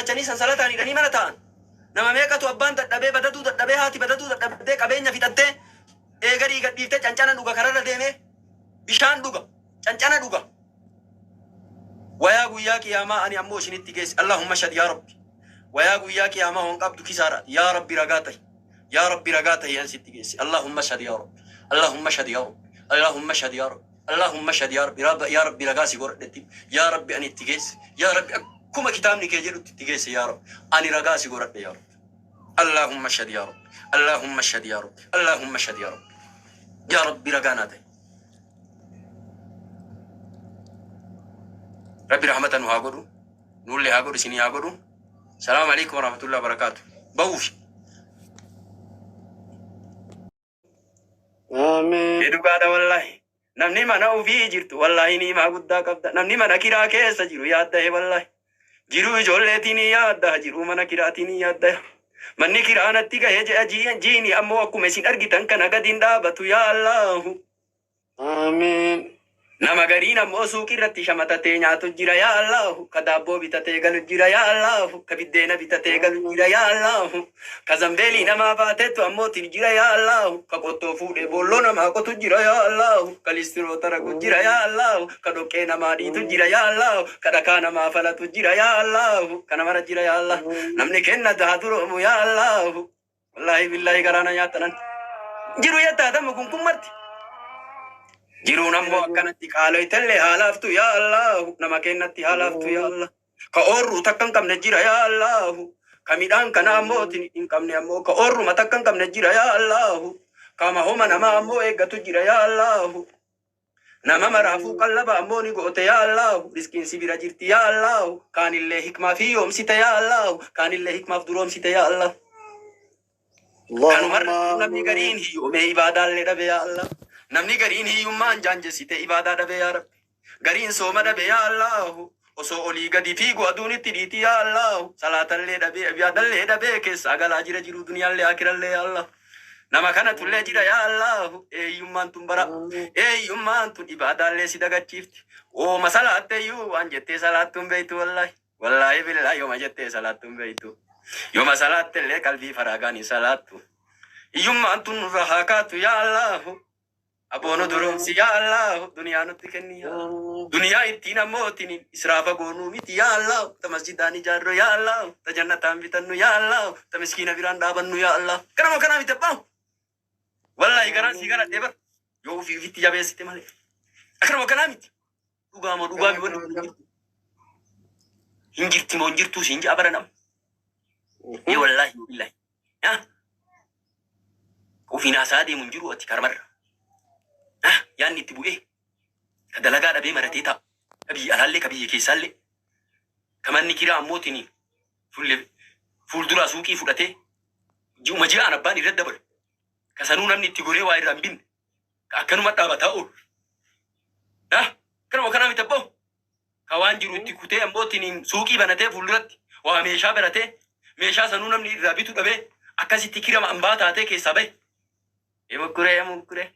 maraachanii sansalataan hidhanii mana taa'an. Nama meeqatu abbaan dadhabee badaduu dadhabee haati badaduu dadhabdee qabeenya fixattee eegarii gadhiiftee cancana dhuga kararra deemee bishaan dhuga cancana dhuga. Wayaa guyyaa qiyaamaa ani ammoo isinitti geesse. Allahumma shad yaa Rabbi. Wayaa guyyaa qiyaamaa hon qabdu kisaara. Yaa Rabbi ragaa tahi. Yaa Rabbi ragaa tahi an sitti geesse. Allahumma shad yaa Rabbi. Allahumma shad yaa Rabbi. Allahumma shad yaa Rabbi. Allahumma shad yaa Rabbi. Yaa Rabbi ragaa si godhadhetti. Yaa Rabbi ani itti geesse. Yaa Rabbi akkuma kitaabni kee jedhutti itti geesse yaa Rabbi. Ani ragaa si godhadhe yaa Rabbi. Allahumma shad yaa Rabbi. Allahumma shad yaa Rabbi. Allahumma shad yaa Rabbi. Yaa Rabbi ragaa naa tahi. Rabbi rahmata nu haa godhu. Nullee haa godhu isinii haa godhu. Salaamu alaikum warahmatullahi wabarakatuh. Bahuufi. Amiin. Ee dhugaadha wallahi. Namni mana ofii jirtu wallahi niimaa guddaa qabda. Namni mana kiraa keessa jiru yaadda'e wallahi. Jiruu ijoolleetiin ni yaadda, jiruu mana kiraatiin ni yaadda. Manni kiraa natti gahe jedha jiini ammoo akkuma isin argitan kana gadi hin dhaabatu yaa Allahu. Amiin. Nama gariin ammoo suuqii irratti shamatatee nyaatu jira yaa Allahu. Ka daabboo bitatee galu jira yaa Allahu. Ka biddeena bitatee galu jira yaa Allahu. Ka zambeelii namaa baateetu ammoo tin jira yaa Allahu. Ka qottoo fuudhee boolloo namaa qotu jira yaa Allahu. Ka listiroo taragu jira yaa Allahu. Ka dhoqqee namaa dhiitu jira yaa Allahu. Ka dhakaa namaa falatu jira yaa Allahu. Kana mara jira yaa Allah. Namni kenna haa duroomu yaa Allahu. Wallaahi billaahi garaa na nyaatanan. Jiru yattaatamu kun kun marti. Jiruun ammoo akkanatti qaaloytellee haa laaftu yaa Allahu. Nama kennatti haa laaftu yaa Allah. Ka oorruu takka hin qabne jira yaa Allahu. Ka midhaan kana ammoo hin qabne ammoo ka oorruma takka hin qabne jira yaa Allahu. Kama homa namaa ammoo eeggatu jira yaa Allahu. Nama maraafuu qallaba ammoo ni goote yaa Allahu. Riskiin si bira jirti yaa Allahu. Kaanillee hikmaaf hiyyoomsite yaa Allahu. Kaanillee hikmaaf duroomsite yaa Allah. Kanumarra namni gariin hiyyoomee ibaadaallee dhabe yaa Allah. Namni gariin hiyyummaan jaanjessite ibaadaa dhabe yaa Rabbi. Gariin sooma dhabe yaa Allahu. Osoo olii gadi fiigu aduun itti dhiiti yaa Allahu. Salaatallee dhabee ibaadallee dhabee keessaa galaa jira jiru duniyaallee akirallee yaa Allah. Nama kanatullee jira yaa Allahu. Eeyyummaan tun bara. Eeyyummaan tun ibaadaallee si dagachiifti. Ooma salaatteeyyuu waan jettee salaattuun beektu wallahi. Wallaahi billahi yooma jettee salaattuun beektu. Yooma salaattellee qalbii faraagaan hin salaattu. Hiyyummaan tun nurra haa kaatu yaa Allahu. Aboo nu duroomsi yaa Allahu. Duniyaa nutti kenni yaa Allah. Duniyaa ittiin ammoo ittiin israafa goonuu miti yaa Allahu. Ta masjidaan ijaarru yaa Allahu. Ta jannataan bitannu yaa Allahu. Ta miskiina biraan dhaabannu yaa Allah. Kanama kanaa miti abbaa. Wallaahi garaan sii galadhee bar. Yoo ofii ofitti jabeessite malee. Akkanuma kanaa miti. Dhugaa moo dhugaa mi wanni kun hin jirtu. Hin jirti moo hin jirtuu siin ja'a bara nama. Ee wallaahi billaahi. Haa? Ofiin haasaa deemu hin jiru ati karamarra. Haa? Yaanni itti bu'ee. Ka dalagaa dhabee maratee taa'u. Ka biyya alaallee ka biyya keessaallee. Ka manni kiraa ammootiin fuullee fuulduraa suuqii fudhatee ji'uma ji'aan abbaan irra dabalu. Ka sanuu namni itti goree waa irraa hin binne. Ka akkanuma dhaabataa oolu. Haa? Kanuma kanaa miti abboo. Ka waan jiru itti kutee ammootiin suuqii banatee fuulduratti waa meeshaa baratee meeshaa sanuu namni irraa bitu dhabee akkasitti kirama ambaa taatee keessaa bahe. Mukkuree mukkuree.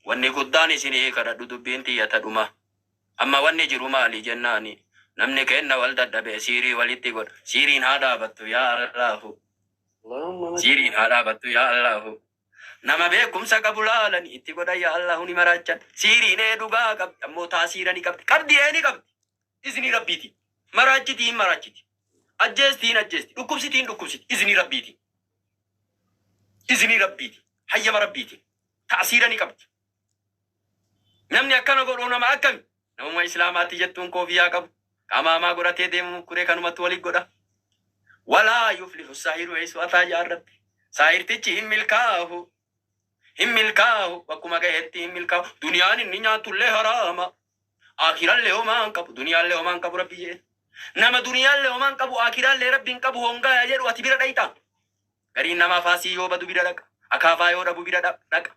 Wanni guddaan isinii kadhadhu dubbiin tiyya tadhuma. Amma wanni jiru maali jennaani namni kenna wal dadhabee siirii walitti godha. Siiriin haa dhaabattu yaa Allahu. Siiriin haa dhaabattu yaa Allahu. Nama beekumsa qabu laalani itti godhan yaa Allahu ni maraachan. Siiriin ee dhugaa qabdi ammoo taasiira ni qabdi. Qabdi ee ni qabdi. Iznii Rabbiiti. Maraachiti hin maraachiti. Ajjeesti hin ajjeesti. Dhukkubsiti hin dhukkubsiti. Iznii Rabbiiti. Iznii Rabbiiti. Hayyama Rabbiiti. Taasiira ni qabdi. Namni akkana godhu nama akkami? Namuma Islaamaatti jettuun koofiyaa qabu. Qamaamaa godhatee deemu mukkuree kanumatti wali godha. Walaa yuflihu saahiru eessu ataa jaan Rabbi. Saahirtichi hin milkaahu. Hin milkaahu. Bakkuma gahetti hin milkaahu. Duniyaan inni nyaatullee haraama. Akirallee homaa hin qabu. Duniyaallee homaa hin qabu Rabbi jedhe. Nama duniyaallee homaa hin qabu akiraallee Rabbi hin qabu hongaaya jedhu ati bira dhayxa. Gariin namaa faasii yoo badu bira dhaqa. Akaafaa yoo dhabu bira dhaqa.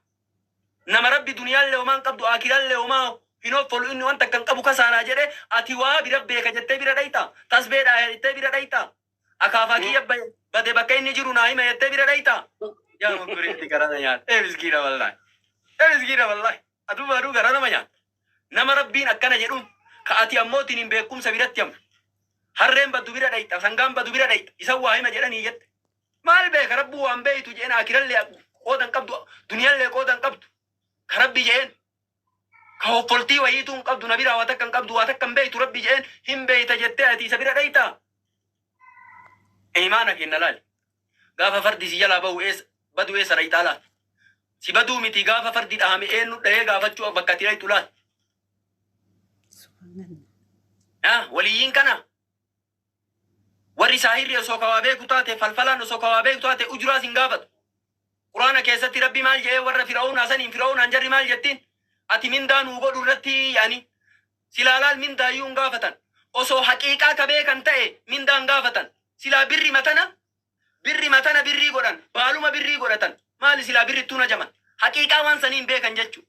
Nama Rabbi duniyaallee homaa hin qabdu akiraallee homaa hin offolu inni wanta akka hin qabu kasaaraa jedhe ati waa bira beeka jettee bira dhayxa. Tasbee dhaa jettee bira dhayxa. Akaafaa kiyya bade bakka inni jiru naa hima jettee bira dhayxa. Yaa mukkureetti gara na nyaata. Ee miskiina wallaahi. Ee miskiina wallaahi. Aduu baaduu gara nama nyaata. Nama Rabbiin akkana jedhuun ka ati ammootiin hin beekumsa biratti hamtu. Harreen baddu bira dhayxa, sangaan baddu bira dhayxa, isan waa hima jedhanii jette. Maal beeka rabbuu waan beeytu jeen akirallee qoodan qabdu, duniyaallee qoodan qabdu. Ka rabbi jeen ka hoffoltii wayiituu hin qabdu, na biraa waa takka hin qabdu, waa takka hin beeytu rabbi jeen hin beeyta jettee ati isa bira dhayxa. Imaana kenna laali. Gaafa fardi si jalaa bahu eessa badu eessa dhayxaa laal. Si baduu miti gaafa fardi dhahame eenyu dhahee gaafachuu bakka ati dhayxu laal. Waliyyiin kana warri saahirri osoo ka waa beeku taate falfalaan osoo ka waa beeku taate ujuraas hin gaafatu. Quraana keessatti rabbi maal jedhee warra fir'aunaa saniin fir'aunaan jarri maal jettiin ati mindaa nuu godhu irratti yaani silaa laal mindaayyuu hin gaafatan. Osoo haqiiqaa ka beekan ta'e mindaa hin gaafatan. Silaa birri matana birri matana birrii godhan baaluma birrii godhatan maali silaa birrittuu najaman haqiiqaa waan sanii hin beekan jechuu.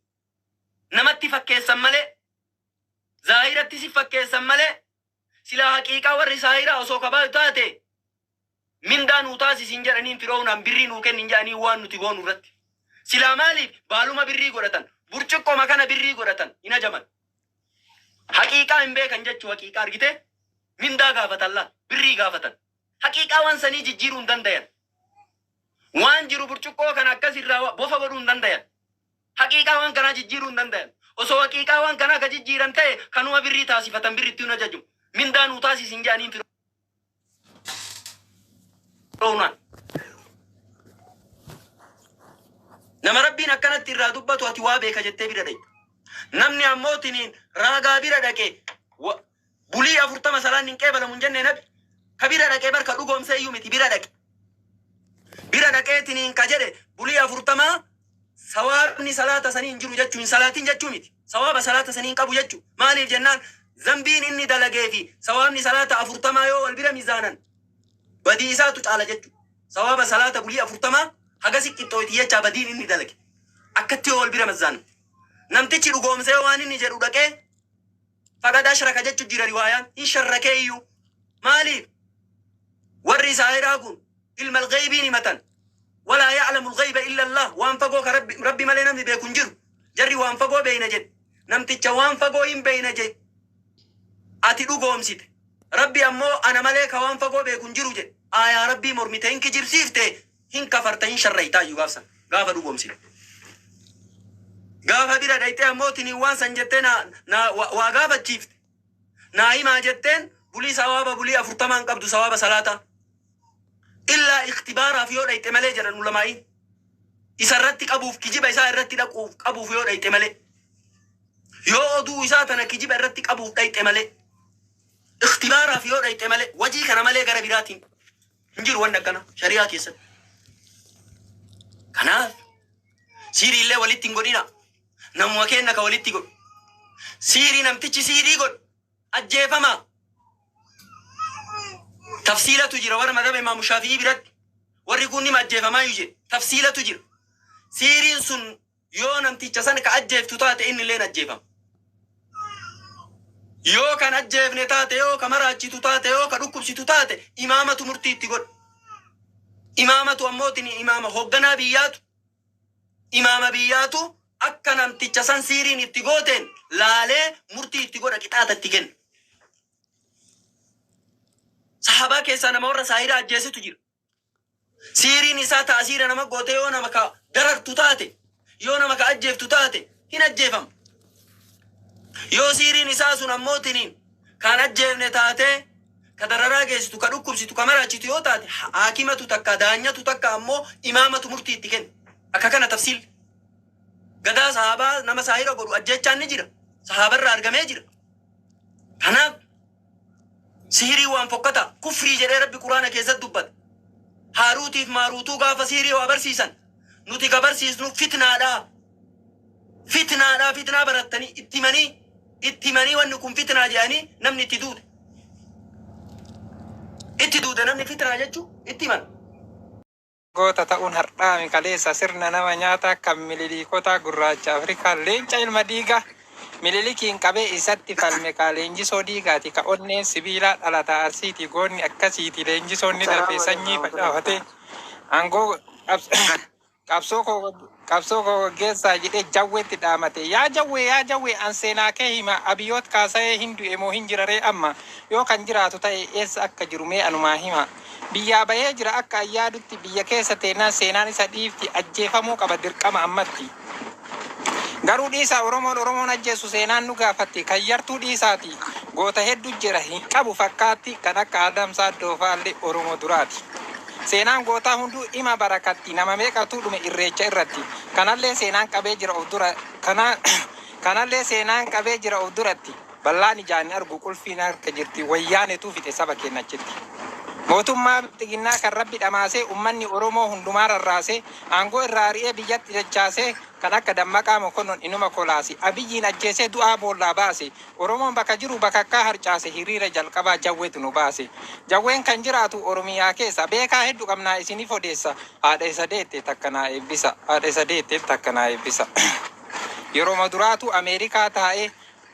Namatti fakkeessan malee zaahiratti si fakkeessan malee silaa haqiiqaa warri saahiraa osoo kabaayu taate mindaa nuu taasisin jedhaniin fir'aunaan birrii nuu kennin jedhanii waan nuti goonu irratti. Silaa maaliif baaluma birrii godhatan burcuqqoma kana birrii godhatan hin ajaman. Haqiiqaa hin beekan jechuu haqiiqaa argite mindaa gaafatan laal birrii gaafatan. Haqiiqaa waan sanii jijjiiruu hin dandayan. Waan jiru burcuqqoo kana akkas irraa bofa godhuu hin dandayan. Haqiiqaa waan kanaa jijjiiruu hin dandayan. Osoo haqiiqaa waan kanaa ka jijjiiran ta'e kanuma birrii taasifatan birritti hin ajaju. Mindaa nuu taasisin jedhaniin fir'aunaan. Nama rabbiin akkanatti irraa dubbatu ati waa beeka jettee bira dhaqe. Namni ammoo tiniin raagaa bira dhaqe bulii 40 salaan hin qeebalamu hin jenne nabi. Ka bira dhaqee barka dhugoomsee iyyuu miti bira dhaqe. Bira dhaqee tiniin ka jedhe bulii 40 sawaabni salaata sanii hin jiru jechuu hin salaatin jechuu miti. Sawaaba salaata sanii hin qabu jechuu. Maaliif jennaan zambiin inni dalagee fi sawaabni salaata 40 yoo wal bira mizaanan badii isaatu caala jechuu. Sawaaba salaata bulii 40 hagasi qixxooyti jechaa badiin inni dalage. Akkatti yoo wal bira mizaanan. Namtichi dhugoomsee waan inni jedhu dhaqee faqad ashraka jechu jira riwaayaan hin sharrakee iyyuu. Maaliif? Warri saahiraa kun ilma al-ghaybiin himatan. Walaa ya'lamu al-ghayba illa Allah. Waan fagoo ka rabbi malee namni beeku hin jiru. Jarri waan fagoo beeyna jedhe. Namticha waan fagoo hin beeyna jedhe. Ati dhugoomsite. Rabbi ammoo ana malee ka waan fagoo beeku hin jiru jedhe. Aayaa rabbii mormite hin kijibsiifte hin kafarta hin sharraytaa iyyuu gaafsan. Gaafa dhugoomsite. Gaafa bira dhayxee ammoo tiniin waan san jettee na waa gaafachiifte. Naa himaa jetteen bulii sawaaba bulii 40 hin qabdu sawaaba salaataa. Illaa ikhtibaaraaf yoo dhayxe malee jedhan ulamaa'iin. Isa irratti qabuuf kijiba isaa irratti dhaquuf qabuuf yoo dhayxe malee. Yoo oduu isaa tana kijiba irratti qabuuf dhayxe malee. Ikhtibaaraaf yoo dhayxe malee wajii kana malee gara biraatiin hin jiru wanni akkana shari'aa keessatti. Kanaaf siirii illee walitti hin godhina. Namuma kenna ka walitti godhu. Siirii namtichi siirii godhu ajjeefamaa. Tafsiilatu jira warra madhaba Imaamu Shaafi'ii biratti. Warri kun nima ajjeefamaa iyyuu jedhe. Tafsiilatu jira. Siiriin sun yoo namticha san ka ajjeeftu taate inni illeen ajjeefama. Yoo kan ajjeefne taate yoo ka maraachitu taate yoo ka dhukkubsitu taate imaamatu murtii itti godha. Imaamatu ammootiin imaama hoogganaa biyyaatu imaama biyyaatu akka namticha san siiriin itti gooteen laalee murtii itti godha qixaata itti kenna. Sahabaa keessaa nama warra saahiraa ajjeesitu jira. Siiriin isaa ta'asiira nama goote yoo nama ka darartu taate yoo nama ka ajjeeftu taate hin ajjeefamu. Yoo siiriin isaa sun ammootiniin kan ajjeefne taate ka dararaa geessitu ka dhukkubsitu ka maraachitu yoo taate haakimatu takka daanyatu takka ammoo imaamatu murtii itti kenna. Akka kana tafsiilli. Gadaa sahabaa nama saahira godhu ajjeechaan ni jira. Sahaabarraa argamee jira. Kanaaf sihirii waan fokkataa kufrii jedhee rabbi quraana keessatti dubbata. Haaruutiif maaruutuu gaafa sihirii waa barsiisan nuti ka barsiisnu fitnaadhaa. Fitnaadhaa fitnaa barattanii itti himanii wanni kun fitnaa jedhanii namni itti duude. Itti duude namni fitnaa jechuu itti himan. Goota ta'uun har'aami kaleessa sirna nama nyaataa kan mililiikotaa gurraacha Afrikaa leenca ilma dhiigaa mililikiin qabee isatti falme kaa leenjisoo dhiigaati ka onneen sibiilaa dhalataa arsiiti goonni akkasiiti leenjisoon ni Salaamu darbe alaikum sanyii warahmatullahi facaafatee wabarakatuh. aangoo Qabsoo koo gaggeessaa jedhee jawweetti dhaamate. Yaa jawwee, yaa jawwee, an seenaa kee hima. Abiyoot kaasa'ee hin du'e moo hin jiraree amma? Yoo kan jiraatu ta'e eessa akka jiru mee anumaa hima. Biyyaa bahee jira akka ayyaadutti, biyya keessa teennaan seenaan isa dhiifti, ajjeefamuu qaba dirqama ammatti. Garuu dhiisaa, Oromoon Oromoon ajjeesu seenaan nu gaafatti. Kan yartuu dhiisaati. Goota hedduu jira hin qabu fakkaatti, kan akka Adamsaa Doofaallee Oromoo duraati. Seenaan gootaa hunduu ima barakatti, nama meeqatu dhume irreecha irratti. Kanallee seenaan qabee jira of dura kana, kanallee seenaan qabee jira of duratti. Ballaan ijaan hin argu, qulfiin harka jirti, wayyaanetu fixe saba keenya achitti. Mootummaa xiginnaa kan rabbi dhamaasee, ummanni Oromoo hundumaa rarraasee, aangoo irraa ari'ee biyyatti dachaasee, kan akka Dammaqaa Mokonnon inuma kolaase. Abiyyiin ajjeesee du'aa boollaa baase. Oromoon bakka jiru bakakkaa harcaase, hiriira jalqabaa jawweetu nu baase. Jawween kan jiraatu Oromiyaa keessa, beekaa hedduu qabnaa isiniif odeessa. Haadha isa deette takka naa eebbisa. Haadha isa deette takka naa eebbisa. Yeroo duraatu Ameerikaa taa'ee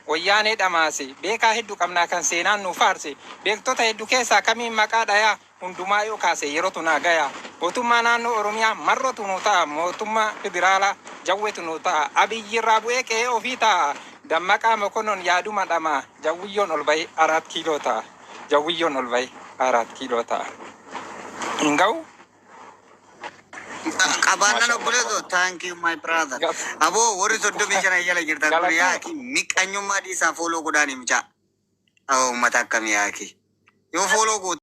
wayyaanee dhamaase. Beekaa hedduu qabnaa kan seenaan nu faarse. Beektota hedduu keessaa kamiin maqaa dhayaa? Hundumaa yoo kaase yerootu naa gaya. Mootummaa naannoo Oromiyaa marrotu nu ta'a. Mootummaa federaalaa jawwetu nu ta'a. Abiyyi irraa bu'ee qe'ee ofii ta'a. Dammaqaa Mokonnon yaaduma dhamaa. Jawwiyyoon ol bahee Araat Kiiloo ta'a. Jawwiyyoon ol bahee Araat Kiiloo ta'a. Hin ga'u? Qabaannan obboleeto, thank you, my brother. Aboo, warri 35 jala jirtan kun Galatooma. Yaaki miqanyummaa dhiisaa, follow godhaanii mucaa. Aboo, uummata akkamii yaaki. Yoo follow goote.